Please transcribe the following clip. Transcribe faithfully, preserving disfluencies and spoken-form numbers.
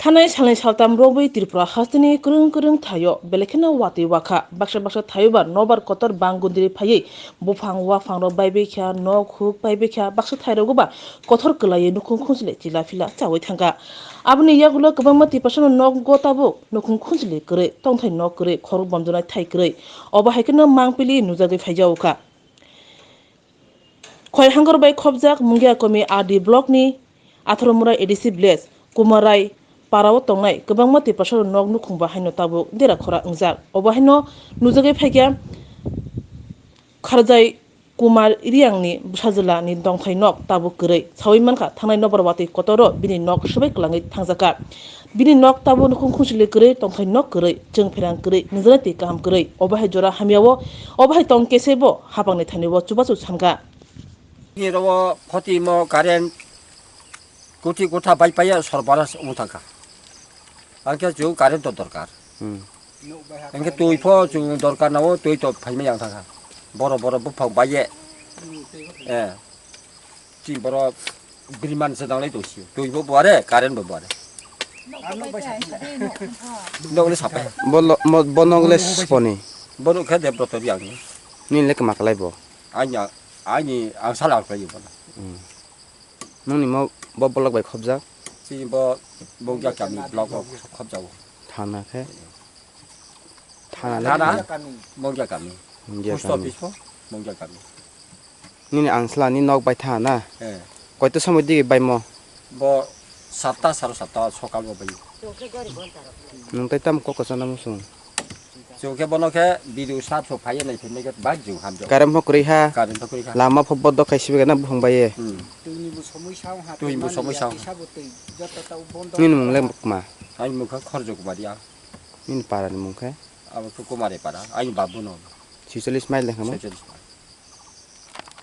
Thanai salnwi saltam rwgwi Tripura hasteni kwrwng kwrwng thaio belai kheno watwi wakha. Baksa baksa thaio ba nobar kotor bang gundiri phaiwi buphang waphang rok baibai kha, nok huk baibai kha, baksa thai rogo ba kothor kwlaiwi nukhung khunchwlwi chila phila chawi thangkha. Aboni yagulo kwbangma Tiprasano nok go tabuk nukhung khunchwlwi kwrwi, tongthai nok kwrwi, khorok bomjonai thai kwrwi. Obo hai kheno mangpili nujagwi phaijao kha. Khoi hangor bai khopjak Mungia Komi R D block ni Atharomura A D C village Kumarai para o tongnai kwbangma Tiprasa nok nukhung bo haino tabuk dera khora wngjak. Obo haino nujagwi phaikha Kharjai Kumar Riang ni bwsajwla ni dongthai nok tabuk kwrwi. Sawi mankha thangnai nobar watwi kotor o bini nok swbai kwlangwi thangjakha. Bini nok tabuk nukhung khungchili kwrwi, tongthai nok kwrwi, chwng pherang kwrwi, nungjaknai twi kaham kwrwi. Obo hai jora hamya o, obo hai tong kese bo hapang ni thani o chubachu sankha. Ni rogo khoti mo current kuti kutha bai paiya sorbaras wng thangkha. Angkhe chwng current to dorkar. Hmm. Angkhe twi pho chwng dorkar nao twi to phaima yang thangkha. Boro boro buphang baiye. Eh. Chini borok biriman se danglai tongsi. Twi bo buare, current bo buare. Nokle sapai. Bo lo-, mo-, bo nokle sponi. Bo nokhe Debroto Riang ni. Nini le kma kalai bo? Aini, aini ang sala ang khlai bo. Hmm. Nungni mo bo bolok bai khopjak? Chini bo Bongja kami block o khopjago. Thana khe? Thana le Thana? Thana? Bongja kami. Bongja Post kami. Office bo Bongja kami. Nini ang sla ni nok bai tha na? Eh. Koito somoi digi bai mo? Bo satta, saro satta sokal bo bai. Nung tai tam kok kochana musung? Chwng khe bono khe video sat so phaiya nai phai nai khe bai jwng hamjak. Current pho kwrwi ha. Current pho kwrwi ha. Lama pho bodo khai sibi gana buphang bai ye. Hmm. Twi ni bo somoi sao ha. Twi ni bo somoi sao. Twi mani ya kisa bo twi joto ta bondo. Nini mung le kma? Ani mung khe Khorjo Kumar ya. Nini para ni mung khe? Abo khe Kumari para. Ani babu no. Chicholish mile le kha mo? Chicholish.